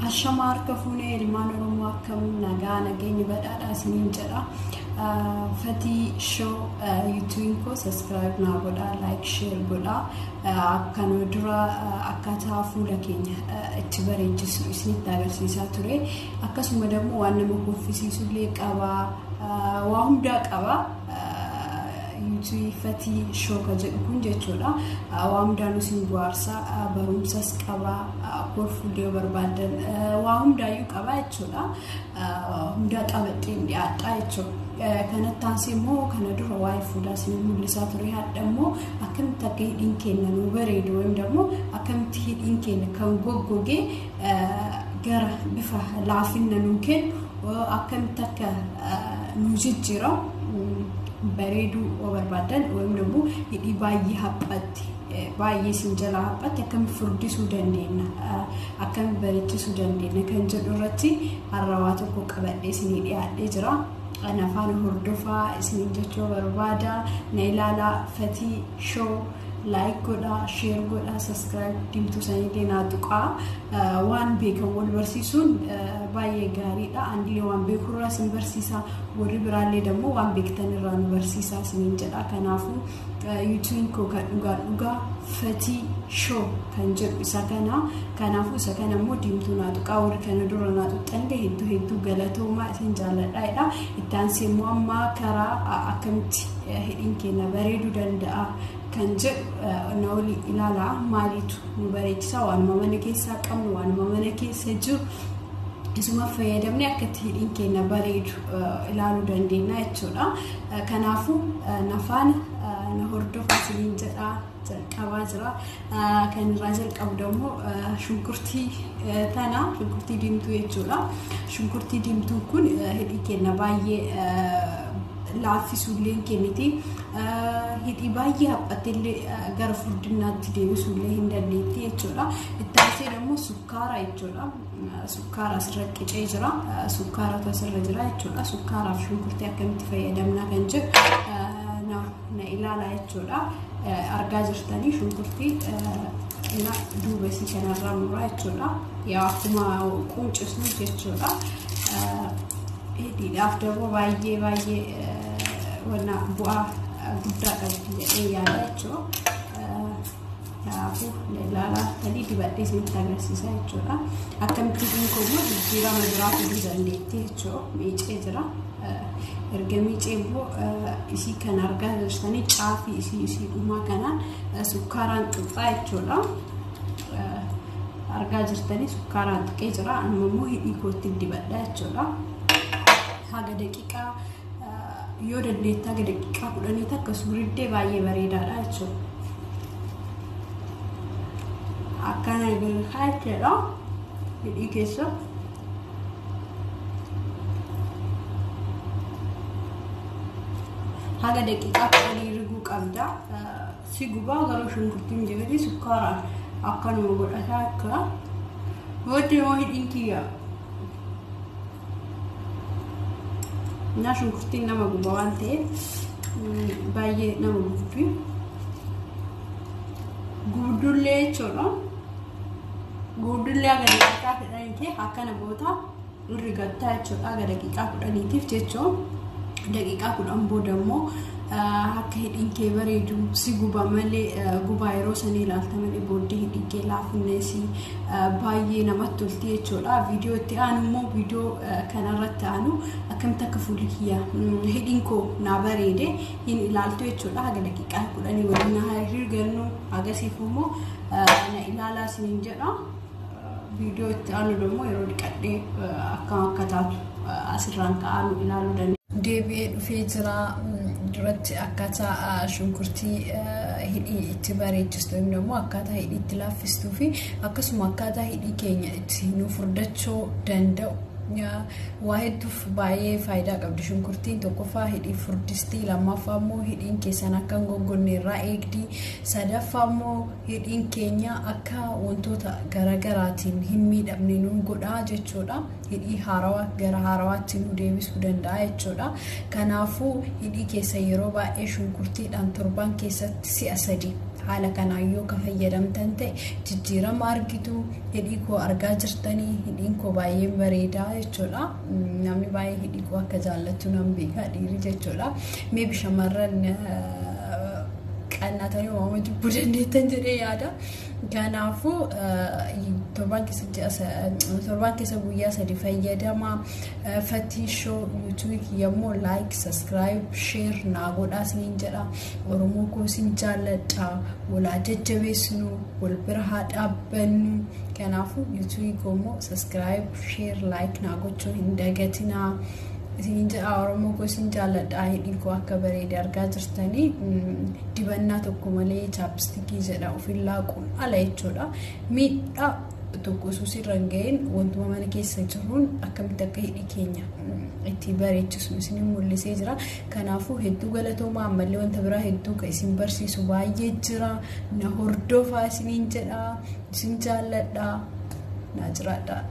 Ashama harka fuunee ilmaan Oromoo akkam nagaa nageenyi badhaadhaa isiniin jedha. Fatii Show YouTube'n koo subscribe naa godhaa, like, share godhaa. Akkana dura akkaataa fuula keenya itti bareechisnu isinitti agarsiisaa ture. Akkasuma immoo waan nama kolfisiisullee qaba, waa hundaa qaba. YouTube Fatii Show kan jedhu kun jechuudha. Waa hundaan isin bohaarsa, barumsas qaba, kolfullee barbaadan waa hundaayyuu qaba jechuudha. Hundaa qabadheen dhiyaadha jechuudha. Kanatti aansee immoo kana dura waa'ee fuulaa isin mul'isaa ture. Hadha immoo akkamitti akka hidhiin keenya nu bareedu yookiin immoo akkamitti hidhiin keenya kan goggogee gara bifa laafinna nuu kennu, akkamitti akka nu jijjiiramu bareeduu yoo barbaadan yookiin immoo hidhii baay'ee haphatti, baay'ee isin jalaa haphatti akkamitti furdisuu dandeenya, akkamitti bareechisuu dandeenya kan jedhu irratti har'a waa tokko qabadhee isinii dhiyaadhee jira. Ana faana hordofaa isiniin jechuu barbaada. Na ilaalaa, Fatii Show like godhaa, share godhaa, subscribe diimtuu sanillee naa tuqaa. Waan beekan wal barsiisuun baay'ee gaariidha. Anillee waan beekurraa isin barsiisa, warri biraallee immoo waan beektan irraa nu barsiisaa isiniin jedha. Kanaafuu YouTube'n koo kan dhugaa dhugaa Fatii Show kan jedhu isa kana. Kanaafuu isa kana immoo diimtuu naa tuqaa. Warri kana dura naa tuqxanillee hedduu hedduu galatoomaa, isin jaalladha. Itti aansee immoo amma karaa akkamitti hidhiin keenya bareeduu danda'a kan jedhu na waliin ilaalaa. Maaliitu nu bareechisa? Waanuma mana keessaa qabnu, waanuma mana keessa jiru isuma fayyadamne akka itti hidhiin keenya bareedu ilaaluu dandeenya jechuudha. Kanaafuu na faana na hordofaa isiniin jedhaa, jalqabaa jira. Kan irraa jalqabu immoo shunkurtii tana, shunkurtii diimtuu jechuudha. Shunkurtii diimtuu kun hidhii keenya baay'ee laaffisuullee kenniti. Hidhii baay'ee haphatteellee gara furdinaatti deebisuullee hin dandeetti jechuudha. Itti aansee immoo sukkaara jechuudha. Sukkaara asirra qicee jira. Sukkaaratu asirra jira jechuudha. Sukkaaraaf shunkurtii akkamitti fayyadamna kan jedhu na ilaalaa jechuudha. Argaa jirtanii, shunkurtii na duuba isii kanarraa muraa jechuudha. Yaa, akkuma quncisnu jechuudha. Hidhiidhaaf immoo baay'ee baay'ee wanna bu'aa guddaa qabdi jedhee yaada jechuudha. Kanaafuu ilaalaa tanii dibadhee isinitti agarsiisa jechuudha. Akkamitti hidhiin kun immoo jijjiirama biraa fiduu dandeetti jechuudha. Miicee jira. Erga miicee immoo isii kan argaa jirtanii caafii isii dhumaa kanaan sukkaaraan xuxxaa jechuudha. Argaa jirtanii, sukkaaraan tuqee jira. Amma immoo hidhii kootti dibadha jechuudha. Haga daqiiqaa yoo dandeette haga daqiiqaa 10 takka suuriddee baay'ee bareedaadha jechuudha. Akkana galkaa jechuudha. Hidhii keessa. Haga daqiiqaa 10 riguu qabda. Si gubaa garuu shunkurtiin jibati sukkaaraan akkanuma godhataa jechuudha. Booddee immoo hidhiin kiyya. Naa shunkurtiin nama guba waan ta'eef baay'ee nama gubdi. Gubdullee jechuudha. Gubdullee haga daqiiqaa 10 ta'e akkana goota rigattaa jechuudha. Haga daqiiqaa 10tiif jechuun daqiiqaa 10 booda immoo akka hidhiin kee bareedu si guba malee, gubaa yeroo sanii ilaalta malee booddee hidhiin kee laafinneesi baay'ee namatti tolti jechuudha. Viidiyoo itti aanu immoo, viidiyoo kanarratti aanu, akkamitti akka fuulli kiyya hidhiin koo naa bareede hin ilaaltu jechuudha. Haga daqiiqaa 10 waliin na hirgannu, agasiif immoo na ilaalaa isiniin jedha. Viidiyoo itti aanu immoo yeroo dhiqadhee akkam akka taatu asirraan ka'aanu ilaaluu dandeenya. Deebi'ee dhufee jira. Duratti akkaataa shunkurtii hidhii itti bareechistu yookiin immoo akkaataa hidhii itti laaffistuu fi akkasuma akkaataa hidhii keenya itti nu furdachuu danda'u, waa hedduuf baay'ee faayidaa qabdi shunkurtiin. Tokkoffaa hidhii furdistii, lammaffaa immoo hidhiin keessan akka hin goggonne irraa eegdi, sadaffaa immoo hidhiin keenya akka wantoota garaagaraatiin hin miidhamne nu godha jechuudha. Hidhii haarawaa gara haarawaatti nu deebisuu danda'a jechuudha. Kanaafuu hidhii keessa yeroo baay'ee shunkurtiidhaan torban keessatti si'a 3 Haala kanaan yoo ka fayyadamtan ta'e jijjiirama argitu. Hidhii koo argaa jirtanii, hidhiin koo baay'ee bareedaa jechuudha. Namni baay'ee hidhii koo akka jaallatu nan beeka, dhiirri jechuudha. Mee shamarran qannatanii uumama jibbuu dandeettan jedhee yaada. Kanaafuu torbaan keessa guyyaa 3 fayyadama. Fatii Show YouTube yommuu like, subscribe, share naa godhaa isiniin jedha. Oromoo koo isin jaalladha. Walaa jajjabeessinu, wal bira haa dhaabbannu. Kanaafuu YouTube koo immoo subscribe, share, like naa gochuu hin dagatinaa. Isin jedha, Oromoo koo isin jaalladha. Hidhiin koo akka bareede argaa jirtanii, dibannaa tokko malee, chapstick jedha ofiin laaquun ala jechuudha. Miidhaa tokko osoo sirra hin ga'iin wantuma mana keessa jiruun akkamitti akka hidhii keenya itti bareechisnu isin mul'isee jira. Kanaafuu hedduu galatoomaa. Ammallee wanta biraa hedduu kan isin barsiisu baay'ee jira. Na hordofaa isiniin jedha. Isin jaalladha. Naa jiraadha.